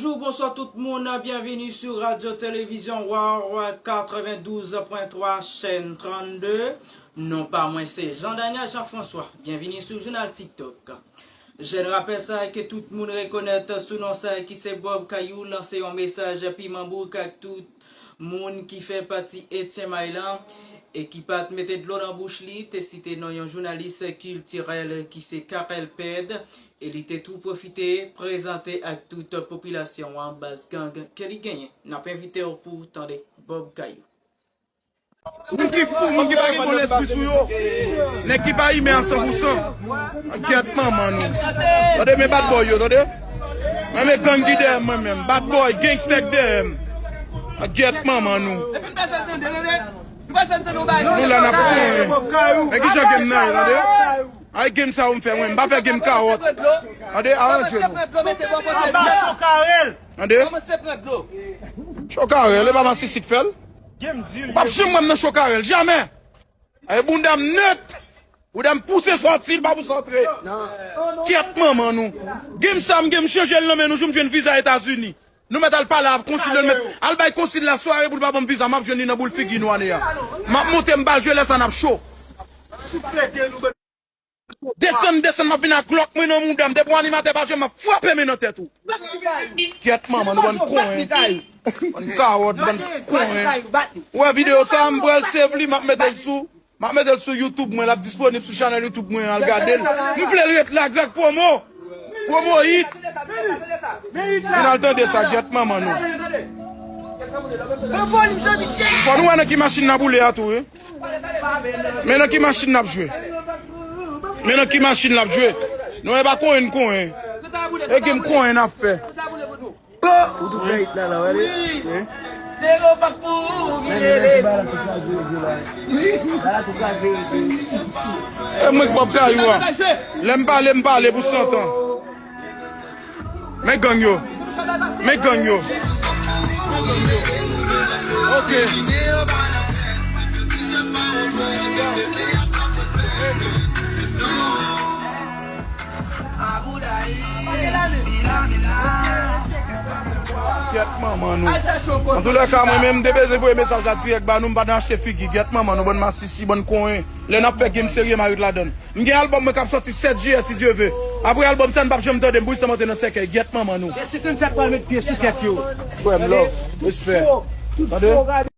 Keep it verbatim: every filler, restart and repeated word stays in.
Bonjou, bonswa tout moun, byenvini sou Radyo Televizyon Wawa katrevendouz pwen twa, chèn trannde. Non pa mwen se Jean Daniel Jean François. Byenvini sou jounal TikTok. Jèn rapè sa ke tout moun rekonèt sou non sa ki se Bob Kayou lanse yon mesaj piman bouk ak tout moun ki fè pati Etyen May lan e ki pa t mete dlo nan bouch li, te site non yon jounalis kiltirèl ki se Carel Ped, e li te tou pwofite prezante ak tout popilasyon an baz gang ke li genyen. N ap envite w pou w tande Bob Kayou. Moun ki fou, moun ki pa gen bon lespri sou yo. Nèg ki pa imen a san pou san. Gyèt manman nou. Tande, men bad boy yo, tande. Men, men gang ki dèyè mwen menm. Bad boy, gangsta k dèyè m. Gyèt manman nou. Nou la n ap konyen. Men ki jan game nan ye, tande. Ay, game sa ou m fè mwen. M pa fè game kawòt. Tande, aranje nou. Tande. Chokarèl, e pa masisi k fè l. Ou p ap janm wè m nan Chokarèl, jamè. Ay, bounda m nèt. Bounda m pouse sòti, l pa pouse antre. Gyèt manman nou. Game sa m, game chanje l nan men nou, jou m jwenn viza Etazini. Nou mèt al pale ak konsil, nou mèt al bay konsil la sware pou l pa ban m viza, m ap jwenn li nan boul figi nou ane a. M ap monte, m ba l jwe, lè sa n ap cho. Desann, desann, m ap vin ak Glock mwen nan mouda m. Depi w animatè pa jwe, m ap frape men nan tèt ou. Gyèt manman nou, bann konyen. Bann kawòt, bann konyen. Ou wè videyo sa, m pral save li, m ap mete l sou, m ap mete l sou YouTube mwen, l ap disponib sou chanèl YouTube mwen, al gade l. M vle l ret la, Greg Promo. Promo hit. Vin al tande sa, gyèt manman nou. Fò nou wè nan ki machin n ap boule a tou, wi. Men nan ki machin n ap jwe. Men nan ki machin l ap jwe. Nou e pa konyen n konyen. E game konyen n ap fè. Ou tou fè hit la la, wè li. Wi. Nèg yo pa pou ou ki rele. E mwen k Bob Kayou a. Lè m pale, m pale pou san tan. Men gang yo. Men gang yo. Ok. Gyèt manman nou. Antoulèka, mwen menm, m te bezwen voye mesaj la dirèk ba nou, m pa nan achte figi. Gyèt manman nou, bann masisi, bann konyen. Lè n ap fè game serye, m a ret ladann. M gen albòm mwen k ap sòti sèt jiyè, si Dye ve. Apre albòm sa, n p ap janm tande m pou jistèman te nan sèkèy. Gyèt manman nou. Desi trannsenk pral met pye sou tèt yo. Frè m, love, respè. Tande?